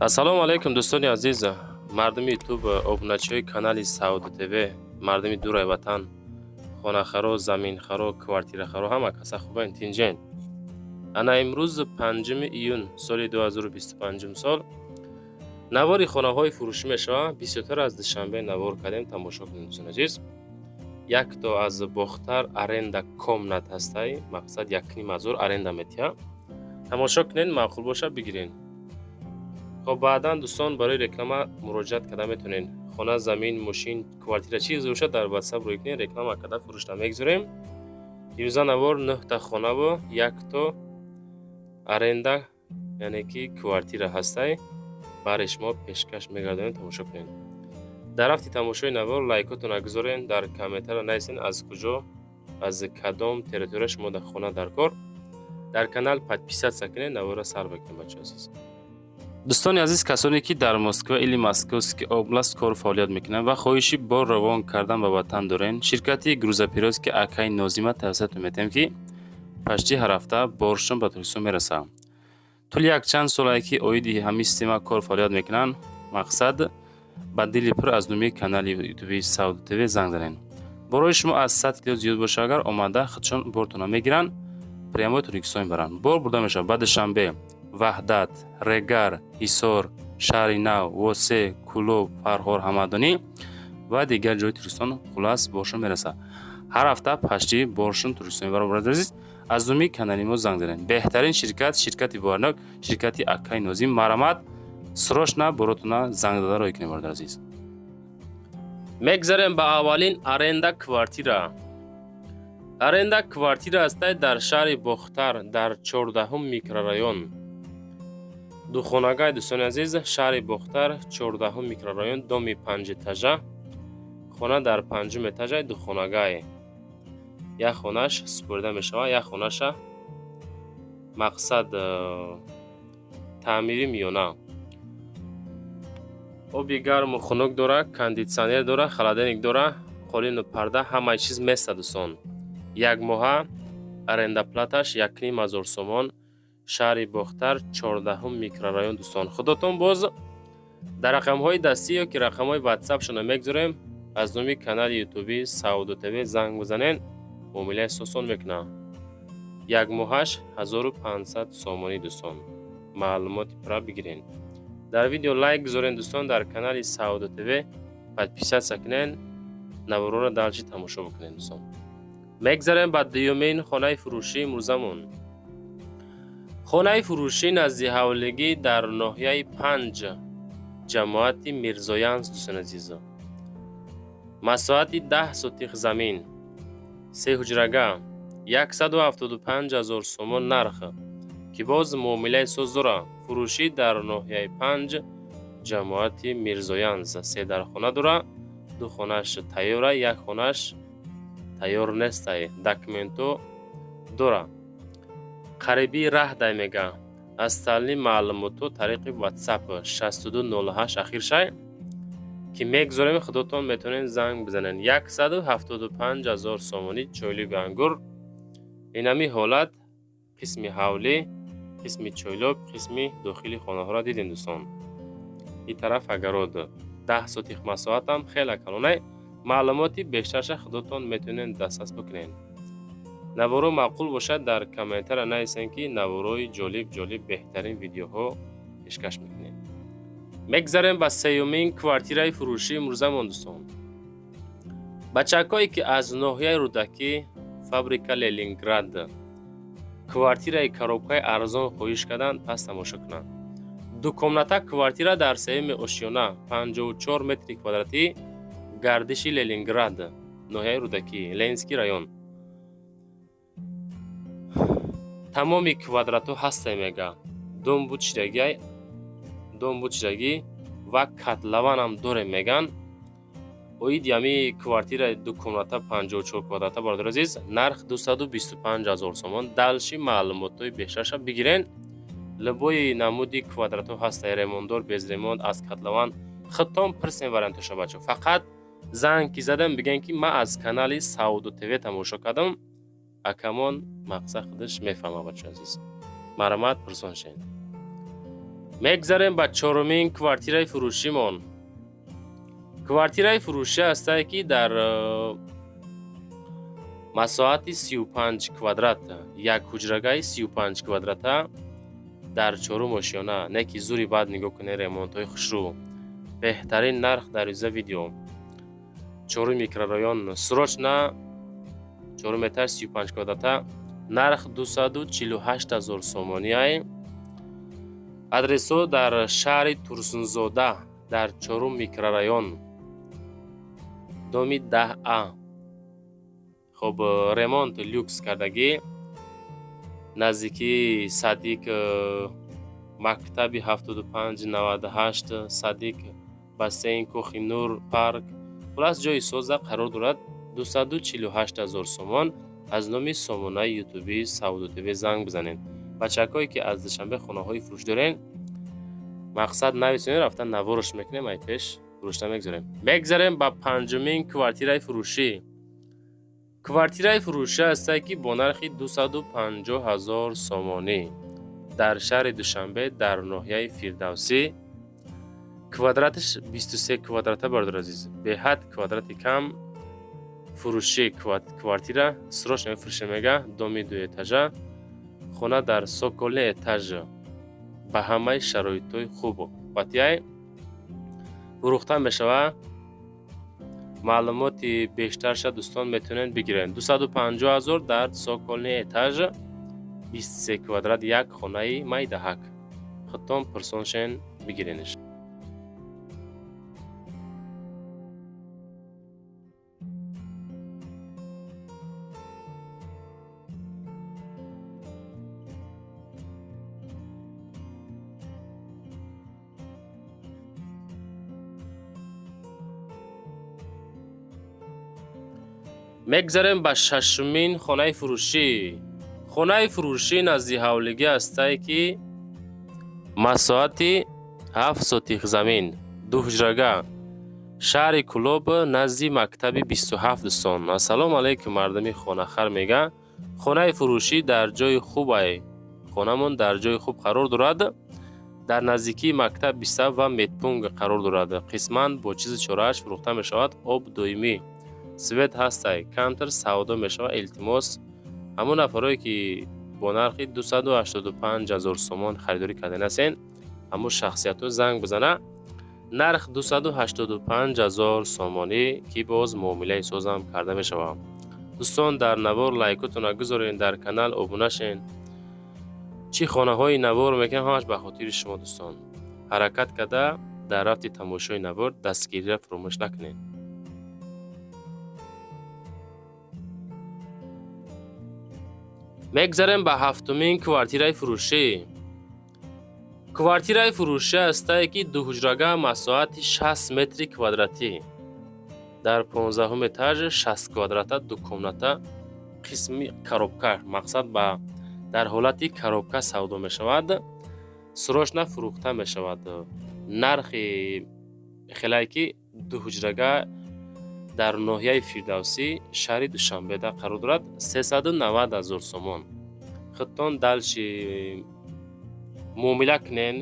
Ассалому алайкум, дӯстони азиз, мардуми Ютуб, обуначиҳои канали Савдо ТВ, мардуми дурай ватан, хонахаро, заминхаро, квартирахаро, ҳама каса хубен, тинҷен. Ана имрӯз 5 июн соли 2025 сол навори хонаҳои фурӯшӣ мешавад. Бисёртар аз Душанбе навор кардем, тамошо кунед, дӯстони азиз. Якто аз Бохтар аренда комнат ҳастай, мақсад 1,5 ҳазор аренда метиҳа. Тамошо кунед, маъқул боша, бигирен. Хоб, баъдан, дӯстон, барои реклама муроҷиат карда метавонед. Хона, замин, мошин, квартира, чизе бошад, дар Ватсап рӯй кунед, реклама карда фурӯшта мегузорем. Имрӯза навор нӯҳта хонаву якто аренда, яъне ки квартира ҳастай, барои шумо пешкаш мегардонем, тамошо кунед. Дар рафти тамошои навор лайкотона гузорен, дар комментария нависен, аз куҷо, аз кадом территория шумо дар хона дар кор. Дар канал подписаться кунед, наворро сар бикунед, бачаҳо азиз. Дӯстони азиз, касоне ки дар Москва или Московский область кору фаъолият мекунанд ва хоҳиши бор равон кардан ба ватан дорен, ширкати грузоперевозки акаи Нозима тавсиятон метиҳем, ки почти ҳар ҳафта боршон ба Тоҷикистон мерасад. Тӯли якчанд солае ки оиди ҳамин система кор фаъолият мекунанд, мақсад, ба дили пур аз номи канали Ютуби Савдо ТВ занг занед. Борои шумо аз 100 кило зиёд боша агар, омада худшон бортона мегиранд, прямой Тоҷикистон мебаранд. Бор бурда мешавад ба Душанбе, Ваҳдат, Регар, Ҳисор, Шаҳри Нав, Восе, Кӯлоб, Фархор, Ҳамадонӣ ва дигар ҷои Тоҷикистон. Хулас, боршон мерасад. Ҳар ҳафта почти боршон Тоҷикистон мебаранд. Бародари азиз, аз номи канали мо занг занед. Беҳтарин ширкат, ширкати боварнок, ширкати акаи Нозим. Марҳамат, срочно боротона занг зада рой кунед, бародари азиз. Мегзарем ба аввалин аренда квартира. Аренда квартира ҳастай дар шаҳри Бохтар, дар 14-ум микрорайон, духонагай. Дӯстони азиз, шаҳри Бохтар, 14-ум микрорайон, доми панҷэтажа, хона дар панҷум этажай, духонагай. Як хонаш супорида мешавад, як хонаша, мақсад, таъмири миёна, оби гарму хунук дора, кондитсионер дора, холодильник дора, қолину парда, ҳамаи чиз места. Дӯстон, як моҳа аренда платаш 1,5 ҳазор сомон, шаҳри Бохтар, 14-ум микрорайон. Дӯстон, худотон боз дар рақамҳои дастӣ ё ки рақамҳои Ватсапшона мегузорем, аз номи канали Ютуби Савдо ТВ занг бизанед, муомилаи сосон мекунад. Як моҳаш 1500 сомонӣ. Дӯстон, маълумоти пурра бигирен. Дар видео лайк гузорен, дӯстон, дар канали Савдо ТВ подписаться кунен, наворҳоро дальше тамошо бикунед. Дӯстон, мегзарем ба дуюмин хонаи фурӯшии имрӯзамон. Хонаи фурӯшӣ назди ҳавлигӣ дар ноҳияи Панҷ, ҷамоати Мирзоянс. Дӯстони азизо, масоҳати 10 сотих замин, сеҳуҷрага, 175 000 сомон нарх, ки боз муомилаи соз дора. Фурӯшӣ дар ноҳияи Панҷ, ҷамоати Мирзоянс, се дархона дора, ду хонаш тайёра, як хонаш тайёр нестай, документҳо дора, қариби раҳдай мега. Остальные маълумотҳо тариқи Ватсап 6208 ахиршай, ки мегузорем, худотон метавонед занг бизанед. 175 000 сомонӣ. Чойлоби ангур инами ҳолат, қисми ҳавлӣ, қисми чойлоб, қисми дохили хонаҳоро дидем, дӯстон. Ин тараф огород, 10 сотих масоҳатам хеле калонай. Маълумоти бештарша худотон метавонед дастрас бикунед. Наворо маъқул бошад, дар комментария нависем, ки наворои ҷолиб ҷолиб, беҳтарин видеоҳо пешкаш мекунем. Мегзарем ба сеюмин квартираи фурӯшии имрӯзамон. Дӯстон, бачакҳое ки аз ноҳияи Рӯдакӣ, фабрика Ленинград, квартираи коробкаи арзон хоҳиш карданд, пас тамошо кунанд. Дукомната квартира дар сеюми ошёна, 54 метри квадратӣ, гардиши Ленинград, ноҳияи Рӯдакӣ, Ленинский район. Тамоми квадратҳо ҳастай мега, дом буд шидагиай, дом буд шидагӣ ва котлованам дорем меган. Оиди ҳами квартираи дукомната 54 квадрата, бародари азиз, нарх 225 000 сомон. Дальше маълумотҳои бештарша бигирен. Любой намуди квадратҳо ҳастай, ремонтдор, без ремонт, аз котлован, худтон пирсен вариантоша. Бачо, фақат занг ки задам, бигӯен, ки ман аз канали Савдо ТВ тамошо кардам, акамон мақсад худаш мефаҳмад. Бачо азиз, марҳамат, пурсон шен. Мегзарем ба чорумин квартираи фурӯшимон. Квартираи фурӯшӣ ҳастае, ки дар масоҳати 35 квадрат, як ҳуҷрагаи 35 квадрата дар чорум ошёна. Не ки зури баъд нигоҳ кунед, ремонтҳои хушрӯ, беҳтарин нарх дар рӯза видео. Чорум микрорайон, срочно, чорум этаж, 35 квадрата, нарх 248 ҳазор сомониай. Адресо дар шаҳри Турсунзода, дар чорум микрорайон, доми 10А. Хоб, ремонт люкс кардагӣ, наздикии садик, мактаби 75-98, садик, бассейн, Кохи Нур, парк, хулас, ҷои соза қарор дорад. 248 ҳазор сомон. Аз номи сомонаи ютуби Савдо ТВ занг бизанед. Бачакҳое, ки аз Душанбе хонаҳои фурӯш дорен, мақсад нависонед, рафта наворош мекунем, ай пеш фурӯшта мегзорем. Мегзарем ба панҷумин квартираи фурӯшӣ. Квартираи фурӯшӣ ҳастае, ки бо нархи 250 ҳазор сомонӣ дар шаҳри Душанбе, дар ноҳияи Фирдавсӣ, квадраташ 23 квадрата. Бародар азиз, беҳад квадрати кам. Фурӯшӣ квартира, срочно фурӯша мега. Доми дуэтажа, хона дар цокольный этаж, ба ҳамаи шароитҳои хуб батияй фурӯхта мешавад. Маълумоти бештарша, дӯстон, метавонед бигиред. 250 ҳазор дар цокольный этаж, 23 квадрат, як хонаи майдаҳак. Худтон пурсоншен, бигиренш. Мегзарем ба шашумин хонаи фурӯшӣ. Хонаи фурӯшӣ назди ҳавлигӣ ҳастае, ки масоҳати 7 сотих замин, дуҳуҷрага, шаҳри Кӯлоб, назди мактаби 27. Дӯстон, ассалому алайкум, мардуми хонахар мега. Хонаи фурӯшӣ дар ҷои хубай, хонамон дар ҷои хуб қарор дорад, дар наздикии мактаб 27 ва медпункт қарор дорад. Қисман бо чизи чорааш фурӯхта мешавад. Об доимӣ, свет ҳастай, камтар савдо мешавад. Илтимос, ҳамон нафарое, ки бо нархи 285 ҳазор сомон харидорӣ кардан ҳастен, ҳамон шахсиятҳо занг бизана. Нарх 285 ҳазор сомонӣ, ки боз муомилаи созам карда мешавад. Дӯстон, дар навор лайкотона гузорен, дар канал обуна шен. Чӣ хонаҳои навор мекунем, ҳамаш ба хотири шумо. Дӯстон, ҳаракат карда, дар рафти тамошои навор дастгириро фаромӯш накунед. Мегзарем ба ҳафтумин квартираи фурӯшӣ. Квартираи фурӯшӣ ҳастае, ки дуҳуҷрага, масоҳати 60 метри квадратӣ, дар 15-ум этаж, 60 квадрата, дукомната, қисми коробка, мақсад ба дар ҳолати коробка савдо мешавад. Срочно фурӯхта мешавад. Нархи хелае, ки дуҳуҷрага дар ноҳияи Фирдавсӣ, шаҳри Душанбеда қарор дорад, 390 ҳазор сомон. Худтон дальше муомила кунен,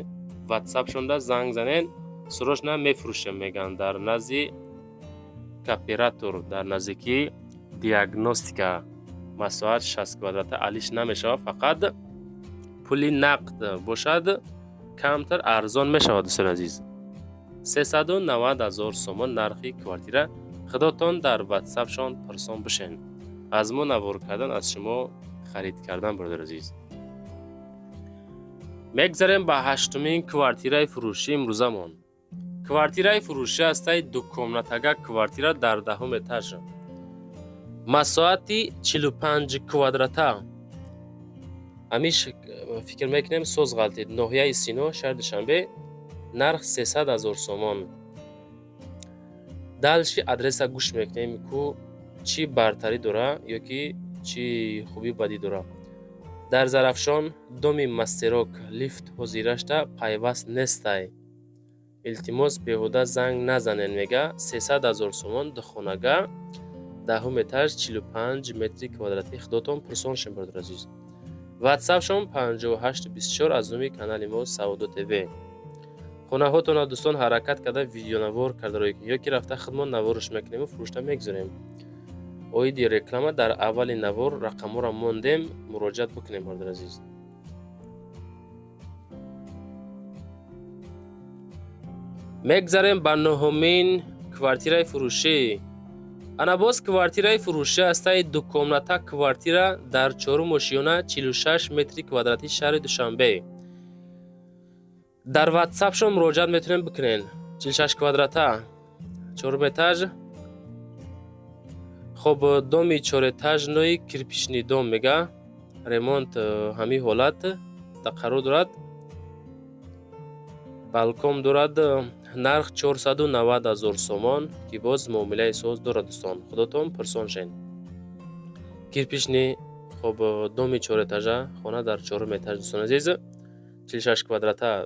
ватсапшонда занг занен. Срочно мефурӯшем мегӯянд. Дар назди кооператор, дар наздикии диагностика, масоҳат 60 квадрата, алиш намешавад, фақат пули нақд бошад, камтар арзон мешавад. Дӯстони азиз, 390 ҳазор сомон нархи квартира. Худотон дар ватсапшон пурсон бишен. Аз мо навор кардан, аз шумо харид кардан. Бародари азиз, мегзарем ба ҳаштумин квартираи фурӯшӣ имрӯзамон. Квартираи фурӯшӣ ҳастаи дукомнатага, квартира дар 10-ум этаж, масоҳати 45 квадрата. Ҳамиш фикр мекунем, соз ғалтид. Ноҳияи Сино, шаҳри Душанбе, нарх 300 ҳазор сомон. Дальше адреса гӯш мекунем, ку чӣ бартарӣ дора ё ки чӣ хубӣ бадӣ дора. Дар Зарафшон, доми Мастерок, лифт ҳозирашта пайваст нестай. Илтимос, беҳуда занг назанен мега. 300 ҳазор сомон, духонага, 10-ум этаж, 45 метри квадратӣ. Худотон пурсон шем, бародари азиз. Ватсапшон 5824, аз номи канали мо Савдо ТВ. Хонаҳотона дӯстон ҳаракат карда видеонавор карда рӯй ё ки рафта худмон наворш мекунем ва фурӯшта мегузорем. Оиди реклама дар аввали навор рақамҳоро мондем, муроҷиат бикунем, бародари азиз. Мегзарем ба нуҳумин квартираи фурӯшӣ. Ана боз квартираи фурӯшӣ ҳастаи дукомната квартира дар чорум ошиёна 46 метри квадратӣ шаҳри Душанбе. Дар ватсапшон муроҷиат метавонем бикунен. 46 квадрата, чорум этаж. Хоб, доми чорэтажнои кирпичный дом мега. Ремонт ҳамин ҳолат қарор дорад. Балкон дорад. Нарх 490 000 сомон, ки боз муомилаи соз дорад, дӯстон. Худотон пурсон шен. Кирпичный, хоб, доми чорэтажа, хона дар чорум этаж, дӯстон азиз. 46 квадрата,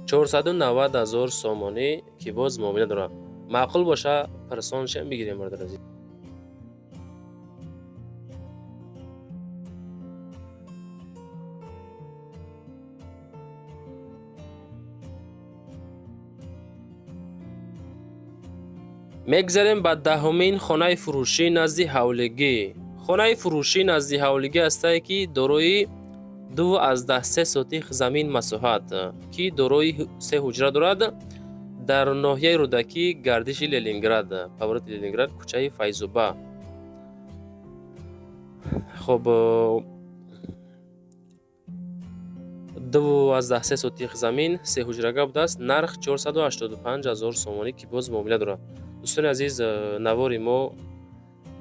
490 000 сомонӣ, ки боз муомила дорад. Маъқул боша, пурсон шем, бигирем, бародари азиз. Мегзарем ба даҳумин хонаи фурӯшӣ назди ҳавлигӣ. Хонаи фурӯшӣ назди ҳавлигӣ ҳастае, ки дорои 2,3 сотих замин масоҳат, ки дорои се ҳуҷра дорад, дар ноҳияи Рӯдакӣ, гардиши Ленинград, повороти Ленинград, кӯчаи Файзуба. Хоб, 2,3 сотих замин, се ҳуҷрага будааст. Нарх 485 000 сомонӣ, ки боз муомила дорад. Дӯстони азиз, навори мо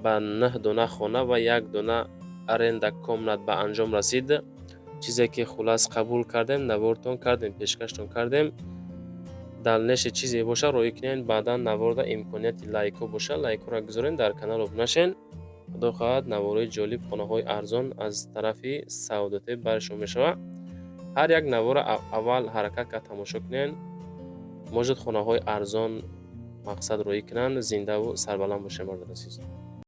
ба 9 дона хона ва 1 дона аренда комнат ба анҷом расид. Чизе ки хулас қабул кардем, навортон кардем, пешкаштон кардем. Дальнейшее чизе боша, роӣ кунед, баъдан наворда имконияти лайкҳо боша, лайкҳоро гузорен, дар канал обуна шен. Худо хоҳад, наворҳои ҷолиб, хонаҳои арзон аз тарафи Саодате бари шумо мешавад. Ҳар як наворро аввал ҳаракат кард тамошо кунед. Может, хонаҳои арзон мақсад роӣ кунанд, зиндаву сарбаланд бошем, бародари азиз.